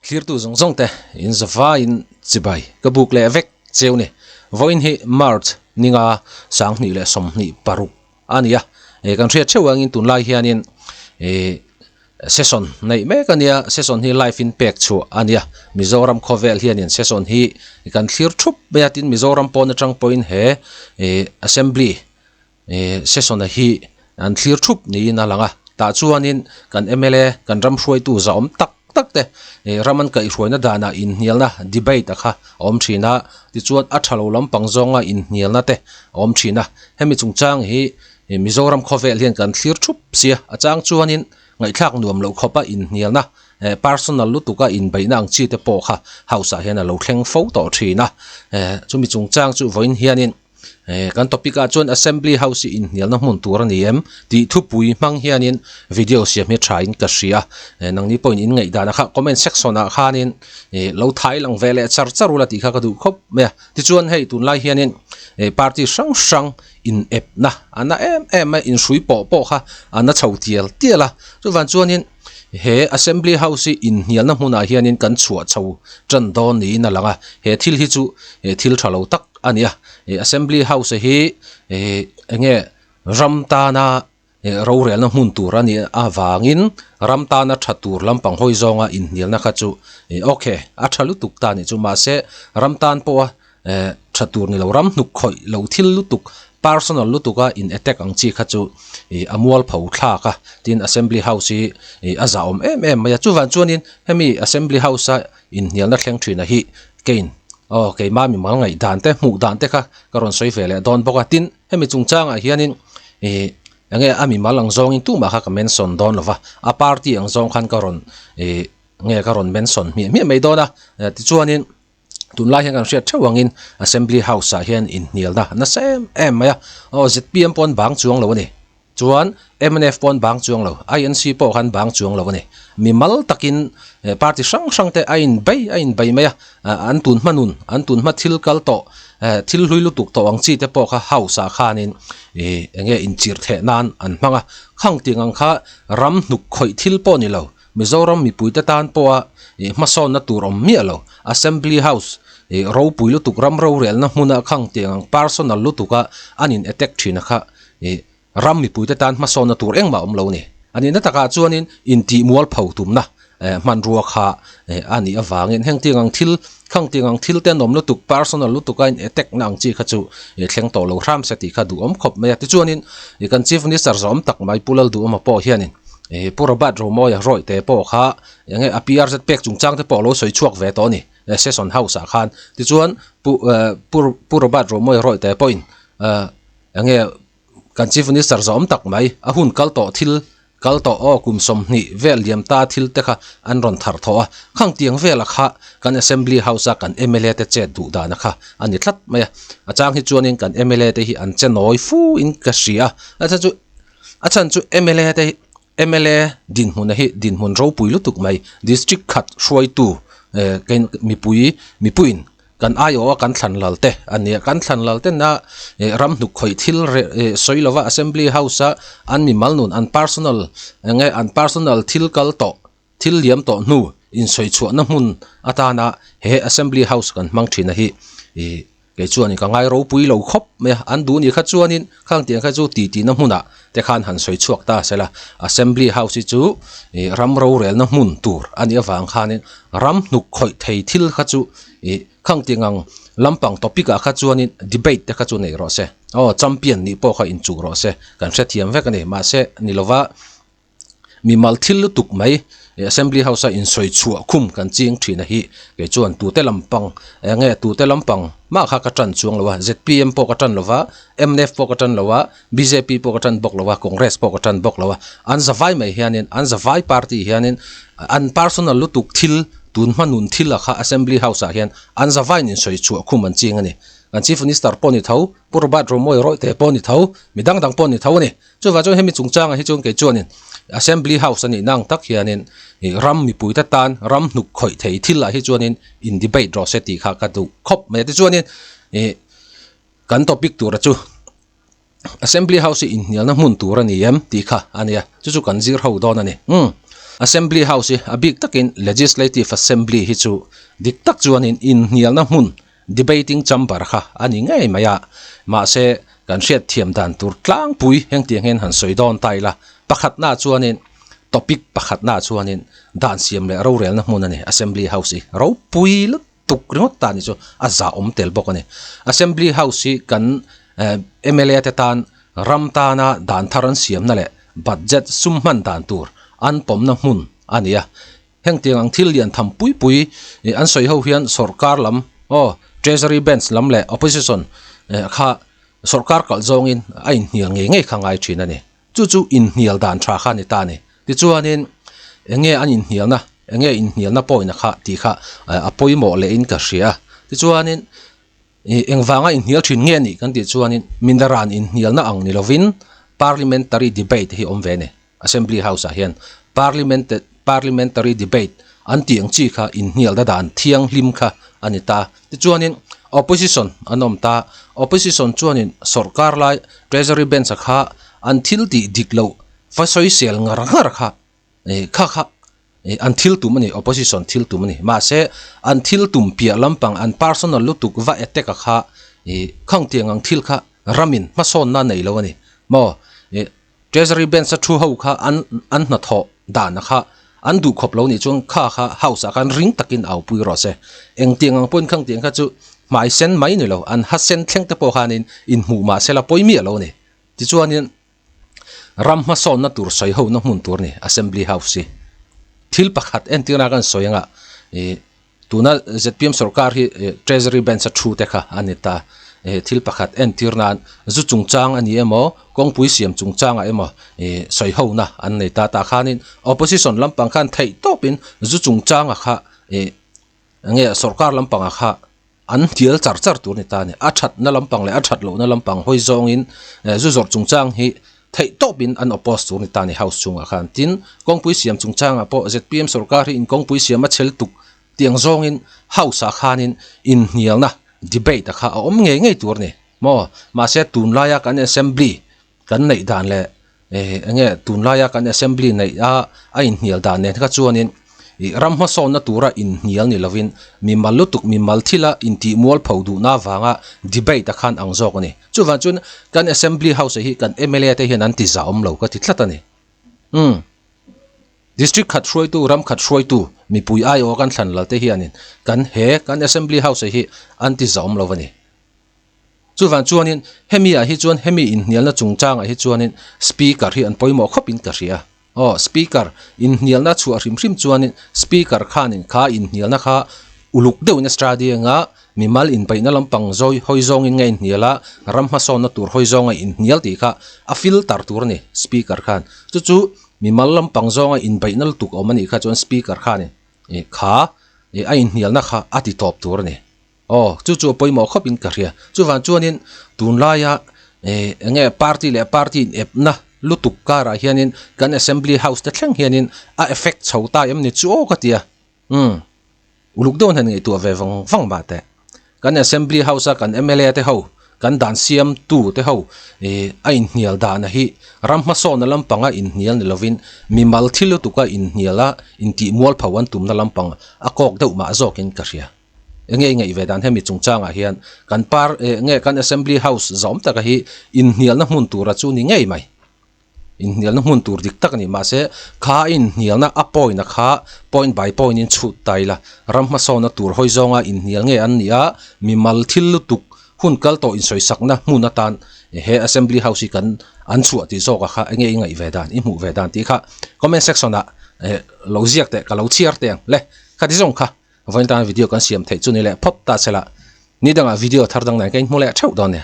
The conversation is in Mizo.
Thlirtu zawng zawng te in zavaiin chibai ka buk leh vek cheu ni. Vawiin hi March ninga 2026 a ni a, kan hriat theuh angin tunlai hianin ih session neih mek a nia, session hi live in pek chhuah a nia, Mizoram khawvel hianin session hi kan thlir thup mai a, tin Mizoram pawn atang pawhin he ih assembly ih session a hi an thlir thup niin a lang a, tah chuanin kan mla kan ram hruaitu zahawm tak tak te ih ram an kaihhruaina danah inhnialna debate a kha a awm thin a, tichuan a tha lo lampang zawnga inhnialna te a awm thin a, hemi chungchang hi ih Mizoram khawvel hian kan thlir thup sia, a chang chuanin ngaihthlak nuam loh khawpa inhnialna eh personal lutuka inbeihna ang chi te pawh kha house ah hian a lo thleng fo tawh thin a, eh chumi chungchang chu vawiin hianin. Eh kan topic ah chuan assembly house hi inhnialna hmun tur a ni em tih thupui hmang hianin video siam hi tha in ka hria eh nangni pawhin in ngaihdan a kha comment section ah khanin eh lo thai lang ve leh char char ula tih kha ka duh khawp mai a tichuan hei tunlai hianin eh party hrang hrang in ep na a na em em a inhrui pawh pawh kha a na chho tial tial a chuvang chuanin he assembly house hi inhnialna hmunah hianin kan chhuah chho tan dawn niin a lang a he thil hi chu eh thil tha lo tak a ni a ih assembly house hi ih eng nge ram tana ih rorelna hmun tur a nih avangin ram tana tha tur lampang hawi zawnga inhnialna kha chu ih okay a tha lutuk ta nih chu mahse ram tan pawha eh tha tur ni lo ram hnuk khawih lo thil lutuk personal lutuka in attack ang chi kha chu ih a mualpho thlak a tin assembly house hi ih a zahawm em em mai a chuvang chuanin hemi assembly house a inhnialna thleng thin a hi kein aw keimah mimal ngaih dan te hmuh dan te kha ka rawn sawi ve leh dawn bawk a tin hemi chungchangah hianin ih enge a mimal ang zawngin tumah kha ka mention dawn lo va a party ang zawng khan ka rawn ih nge ka rawn mention hmiah hmiah mai dawn a tichuanin. Tunlai hian kan hriat theuh angin Assembly House ah hian inhnialna nasa em em mai a, aw zpm pawh an bang chuang lo a ni, chuan mnf pawh an bang chuang lo, INC pawh khan bang chuang lo a ni. Mimal takin party hrang hrang te a inbei a inbei mai a, an tun hma nun, an tun hma thil kal tawh, thil hlui lutuk tawh ang chi te pawh kha House ah khanin ih eng nge inchirh theh nan an hmang a, khang tiang ang kha ram hnuk khawih thil pawh ni lo. Mizoram mipuite tan pawha ih hmasawnna tur awm miah lo. Assembly House ih ropui lutuk ram rorelna hmuna khang tiang ang personal lutuka an in attack thin a kha ih ram mipuite tan hmasawnna tur engmah awm lo ni. A nihna takah chuanin intih mualpho tumna eh hmanrua kha eh a nih avangin heng tiang ang thil khang tiang ang thil te an awm lutuk personal lutuka in attack na ang chi kha chu ih thleng tawh lo hram se tih kha duhawm khawp mai a. Tichuanin ih kan Chief Minister zawm tak mai Pu Lalduhawma pawh hianin Ih Pu Robert Romawia rawih te pawh kha eng nge a PR zet pek chungchang te pawh a lo sawi chhuak ve tawh a ni session house ah khan. Tichuan Pu eh Pu Robert Romawia rawih te pawhin eh eng nge kan Chief Minister zawm tak mai a hun kal tawh thil kal tawh aw kum 20 vel liam ta thil te kha an rawn thar thawh a. Khang tiang vela kha kan Assembly house a kan mla te chet duh dana kha a ni tlat mai a. A chang hi chuanin kan mla te hi an che nawi fu in ka hria a chhan chu A chhan chu mla te hi mla dinhmun hi dinhmun ropui lutuk mai district khat hruaitu eh kein mipui mipuiin kan aiawh a kan thlan lal te a ni a kan thlan lal ten a eh ram hnuk khawih thil reh eh sawi lova assembly house a an mimal nun an personal eng nge an personal thil kal tawh thil liam tawh hnu insawi chhuahna hmun atana he assembly house kan hmang thin a hi ih kei chuanin ka ngai ropui lo khawp mai a an duh ni kha chuanin khang tiang kha chu ti tihna hmunah te khan han sawi chhuak ta sela assembly house hi chu ih ram rorelna hmun tur a nih avang khanin ram hnuk khawih thei thil kha chu ih khang tiang ang lampang topic ah kha chuanin debate te kha chu nei rawh se aw champion nih pawh kha inchuh rawh se kan hrethiam vek a ni mahse ni lova. Mimal thil lutuk mai Assembly House a insawi chhuah khum kan ching thin a hi kei chuan tute lampang eng nge tute lampang mah kha ka tan chuang lo a zpm pawh ka tan lo va mnf pawh ka tan lo a bjp pawh ka tan bawk lo a Congress pawh ka tan bawk lo a an zavai mai hianin an zavai party hianin an personal lutuk thil tun hma nun thil a kha Assembly House ah hian an zavaiin insawi chhuah khum an ching a ni kan Chief Minister pawh ni tho Pu Robert Romawia rawihte pawh ni tho mi dang dang pawh ni tho a ni. Chuvang chuan hemi chungchangah hi chuan kei chuanin Assembly House a nih nang tak hianin ih ram mipuite tan ram hnuk khawih thei thil ah hi chuanin in debate rawh se tih kha ka duh khawp mai a. Tichuanin ih kan topic tura chu Assembly House hi inhnialna hmun tur a ni em tih kha a nia, chu chu kan zir ho dawn a ni. Umm. Assembly House hi a bik takin Legislative Assembly hi chu dik tak chuanin inhnialna hmun Debating chamber kha a ni ngei mai a, mahse kan hriat thiam dan tur tlangpui hengtiang hian han sawi dawn ta ila, pakhatnaah chuanin topic pakhatnaah chuanin dan siam leh rorelna hmun a ni, Assembly House hi ropui lutuk ringawt ta ni chu a zahawm tel bawk a ni. Assembly House hi kan mla te tan ram tana dan thar an siamna leh budget sum hman dan tur an pawmna hmun a ni a. Hengtiang ang thil lian tham pui pui an sawi ho hian sorkar lam aw Treasury Bench lam leh Opposition kha sorkar kalh zawngin a inhnial ngei ngei kha ngai thin a ni. Chu chu inhnial dan tha kha a ni ta a ni. Tichuanin enge an inhnialna enge inhnialna pawina kha tih kha a pawimawh lehin ka hria a. Tichuanin engvanga inhnial thin nge a nih kan tih chuanin Mindaran inhnialna ang ni lovin Parliamentary debate hi awm ve a ni. Assembly House ah hian Parliament Parliamentary debate an tih ang chi kha inhnialna dan thianghlim kha a ni ta. Tichuanin Opposition an awm ta, Opposition chuanin sawrkar lai Treasury Bench a kha an thil tih dik loh va sawisel ngar ngar kha eh kha kha eh an thil tum a ni, Opposition thil tum a ni. Mahse an thil tum piah lampang an personal lutuk va attack a kha eh khangtiang ang thil kha ramin hmasawnna nei lo a ni maw eh Treasury Bench a thu ho kha an an hnathawh dana kha an duh khawp lo nih chuan kha kha House ah khan ring takin au pui rawh se. Engtiang ang pawhin khangtiang kha chu hmai sen mai ni lo, an ha sen thleng te pawh khanin inhmuh mah sela pawi miah lo a ni. Tichuanin ram hmasawnna tur sawi ho na hmun tur a ni Assembly House hi. Thil pakhat entirna kan sawi anga ih Tuna zpm sorkar hi Treasury Bench a thu te kha a ni ta. Thil pakhat entir nan zu chungchang a ni emaw, kawngpui siam chungchangah emaw sawi hona an nei ta. Tah khanin opposition lampang khan theih tawpin zu chungchanga kha enge sorkar lampangah kha an hnial char char tur a ni ta a ni. A thatna lampang leh a that lohna lampang hawi zawngin zu zawrh chungchang hi theih tawpin an oppose tur a ni ta a ni house chungah khan. Tin, kawngpui siam chungchangah pawh zpm sorkar hi in kawngpui siam a chhel tuk tiang zawngin house ah khanin inhnialna debate a kha a awm ngei ngei tur a ni maw? Mahse tunlaia kan assembly kan neih dan leh eh enge tunlaia kan assembly neih a a inhnial dan nen kha chuanin ih ram hmasawnna tura inhnial ni lovin mimal lutuk mimal thila intih mualpho duhna avanga debate a khan ang zawk a ni. Chuvang chuan kan assembly house hi kan mla te hian an ti zah awm lo ka ti tlat a ni. Umm. District khat hruaitu, ram khat hruaitu, mipui aiawh kan thlan lal te hianin kan he kan assembly house hi an ti zah awm lo a ni. Chuvang chuanin hemi ah hi chuan hemi inhnialna chungchangah hi chuanin speaker hi an pawimawh khawpin ka hria. Aw speaker inhnialna chhuah hrim hrim chuanin speaker khanin kha inhnialna kha uluk deuhin a study anga mimal inbeihna lampang zawi hawi zawngin nge inhnial a ram hmasawnna tur hawi zawnga inhnial tih kha a filter tur a ni speaker khan. Chu chu mimal lampang zawnga inbeihna lutuk awm a nih kha chuan speaker khanin kha a inhnialna kha a ti tawp tur a ni. Aw, chu chu a pawimawh khawpin ka hria. Chuvang chuanin tunlaia eh enge party leh party in epna lutuk karah hianin kan assembly house te thleng hianin a effect chho ta em ni chu aw ka ti a. Umm, uluk deuh hnen ngaihtuah ve vang vang mah teh. Kan assembly house a kan mla te ho, kan dan siam tu te ho eh a inhnial dana hi ram hmasawnna lampanga inhnial ni lovin mimal thil lutuka inhnial a intih mualpho an tumna lampang a kawk deuh mah zawkin ka hria. Enge i ngaih ve dan hemi chungchangah hian kan par eh nge kan assembly house zawm taka hi inhnialna hmun tura chu ni ngei mai. Inhnialna hmun tur dik tak a ni. Mahse kha inhnialna a point a kha point by point in chhut ta ila ram hmasawnna tur hawi zawnga inhnial nge an nih a, mimal thil lutuk hun kal tawh insawisakna hmun atan he assembly house hi kan an chhuah tih zawk a kha enge i ngaih ve dan i hmuh ve dan tih kha comment section ah eh lo ziak teh ka lo chhiar teh ang le khati zawng kha. Vawiin tana video kan siam theih chu ni leh phawt ta se la, ni dangah video thar dang nen ka inhmu leh theuh dawn nia.